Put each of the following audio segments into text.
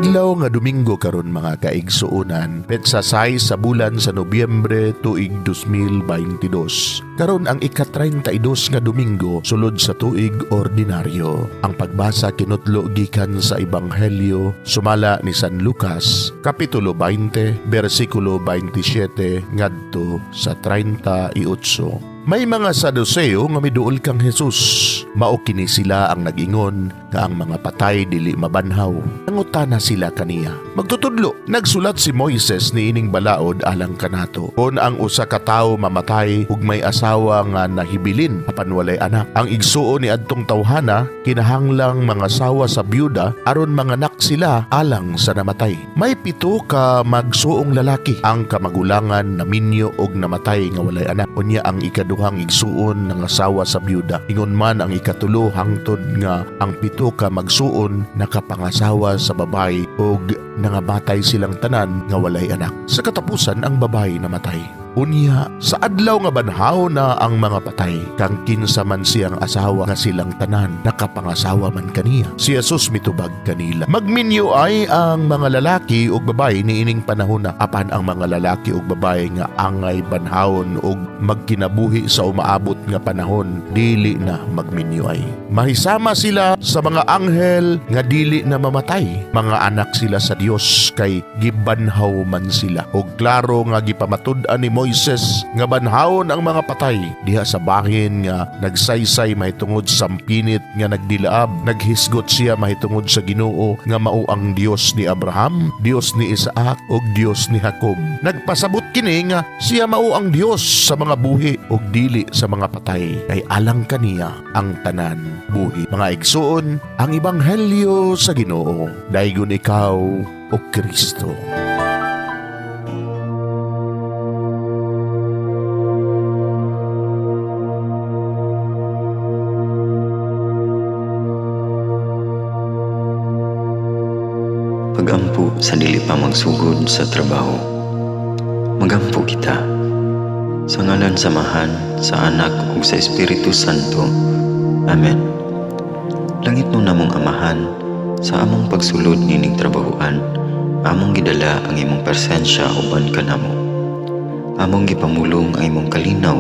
Adlaw nga Domingo karon, mga kaigsuonan, petsa 6 sa bulan sa Nobyembre, tuig 2022. Karon ang ika-32 nga Domingo sulod sa tuig ordinaryo. Ang pagbasa kinutlo gikan sa Ebanghelyo sumala ni San Lucas, kapitulo 20, bersikulo 27 ngadto sa 38. May mga Saduseo nga miduol kang Jesus. Mao kini sila ang nag-ingon nga ang mga patay dili mabanhaw. Nangutana sila kaniya. "Magtutudlo, nagsulat si Moises niining balaod alang kanato. Kon ang usa ka tawo mamatay ug may asawa nga nahibilin apan walay anak, ang igsuon ni adtong tawhana kinahanglang mangasawa sa byuda aron manganak sila alang sa namatay. May 7 ka magsuong lalaki. Ang kamagulangan naminyo og namatay nga walay anak. Unya ang ikaduhang igsuon nangasawa sa byuda. Ingon man ang ikatulo hangtod nga ang 7 ka magsuon nakapangasawa sa babae ug nangamatay silang tanan nga walay anak. Sa katapusan, ang babae namatay. Unya, sa adlaw nga banhaw na ang mga patay, kang kinsa man siyang asawa nga silang tanan nakapangasawa man kaniya?" Si Jesus mitubag kanila, "Magminyo ay ang mga lalaki ug babae niining panahona, apan ang mga lalaki ug babae nga angay banhawon ug magkinabuhi sa umaabot nga panahon dili na magminyo ay. Mahisama sila sa mga anghel nga dili na mamatay. Mga anak sila sa Dios kay gibanhaw man sila. Ug klaro nga gipamatud-an ni Moises nga banhawon ang mga patay diha sa bahin nga nagsaysay mahitungod sa sampinit nga nagdilaab. Naghisgot siya mahitungod sa Ginoo nga mao ang Dios ni Abraham, Dios ni Isaac ug Dios ni Jacob. Nagpasabot kini nga siya mao ang Dios sa mga buhi ug dili sa mga patay, kay alang kaniya ang tanan buhi." Mga igsuon, ang ebanghelyo sa Ginoo. Daygon ikaw, o Kristo. Pagampo sa dili pa magsugod sa trabaho. Magampo kita. Sa ngalan sa Amahan, sa Anak ug sa Espiritu Santo. Amen. Langitnon namong Amahan, sa among pagsulod nining trabahoan, among gidala ang imong presensya uban kanamo. Among gipamulong ang imong kalinaw,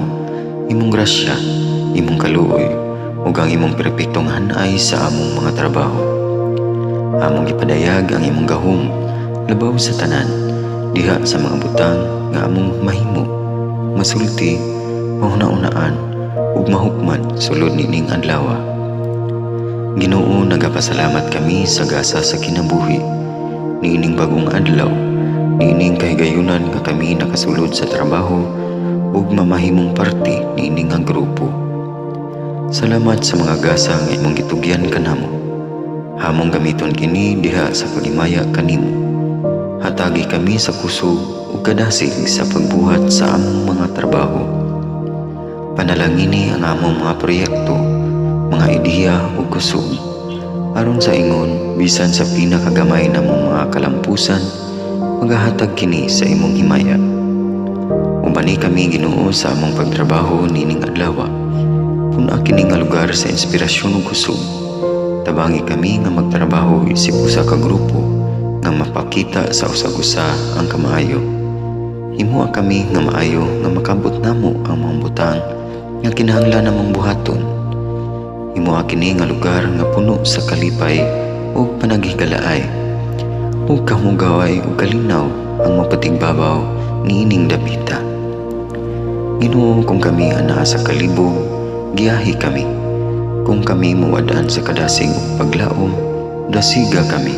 imong grasya, imong kaluoy, ug ang imong perpektong hanay sa among mga trabaho. Among gipadayag ang imong gahom labaw sa tanan diha sa mga butang nga among mahimo, masulti, mahuna-unaan ug mahukman sulod nining adlaw. Ginoo, nagapasalamat kami sa gasa sa kinabuhi niining bagong adlaw, niining kahigayunan nga kami nakasulod sa trabaho ug mamahimong parte niini nga grupo. Salamat sa mga gasa nga imong gitugyan kanamo. Among gamiton kini diha sa paghimaya kanimo. Hatagi kami sa kusog ug kadasig sa pagbuhat sa among mga trabaho. Panalangini ang among mga proyekto, mga ideya ug kusog. Aron sa ingon, bisan sa pinakagamay namong mga kalampusan, magahatag kini sa imong himaya. Ubani kami, Ginoo, sa among pagtrabaho nining adlaw. Pun-a kini nga lugar sa inspirasyon ug kusog. Tabangi kami nga magtrabaho isip usa ka grupo nga mapakita sa usag-usa ang kamaayo. Himoa kami nga maayo nga makabot namo ang mga butang nga kinahanglan namong buhaton. Himoa kini nga lugar nga puno sa kalipay ug panaghigalaay. Ug kahugaway ug kalinaw ang mapatigbabaw niining dapita. Ginoo, kung kami anaa sa kalibog, giyahi kami. Kung kami mawad-an sa kadasig ug paglaom, dasiga kami.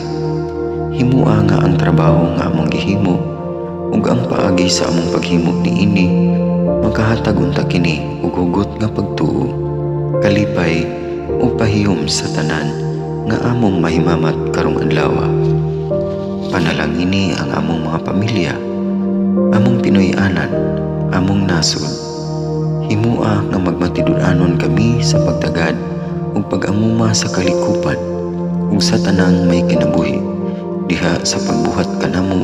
Himoa nga ang trabaho nga among gihimo ug ang paagi sa among paghimo niini makahatag unta kini og hugot nga pagtuo, kalipay ug pahiyom sa tanan nga among mahimamat karong adlaw. Panalangini ang among mga pamilya, among Pinoy-anan, among nasod. Himoa nga magmatinud-anon kami sa pagtagad ug pag-amuma sa kalikupan ug sa tanang may kinabuhi diha sa pagbuhat kanamo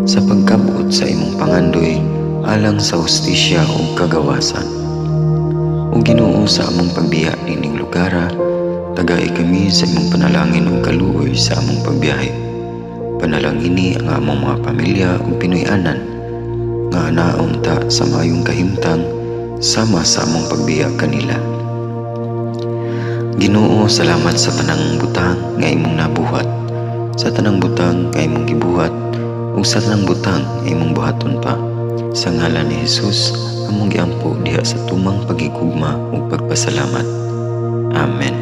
sa pagkabot sa imong pangandoy alang sa hustisya ug kagawasan. O Ginoo, sa among pagbiya nining lugara, tagai kami sa imong panalangin ug kaluoy sa among pagbiyahe. Panalangini ang among mga pamilya ug Pinoy-anan nga anaon ta sa maayong kahimtang sama sa among pagbiya kanila. Ginoo, salamat sa tanang butang nga imong nabuhat, sa tanang butang nga imong gibuhat, ug sa tanang butang nga imong buhaton pa. Sa ngalan ni Jesus, among giampo diha sa tumang paghigugma ug pagpasalamat. Amen.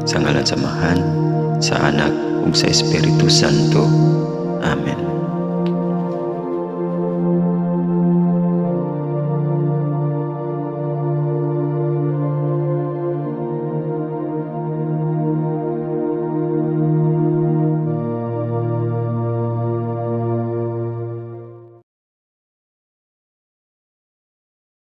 Sa ngalan sa Amahan, sa Anak ug sa Espiritu Santo. Amen.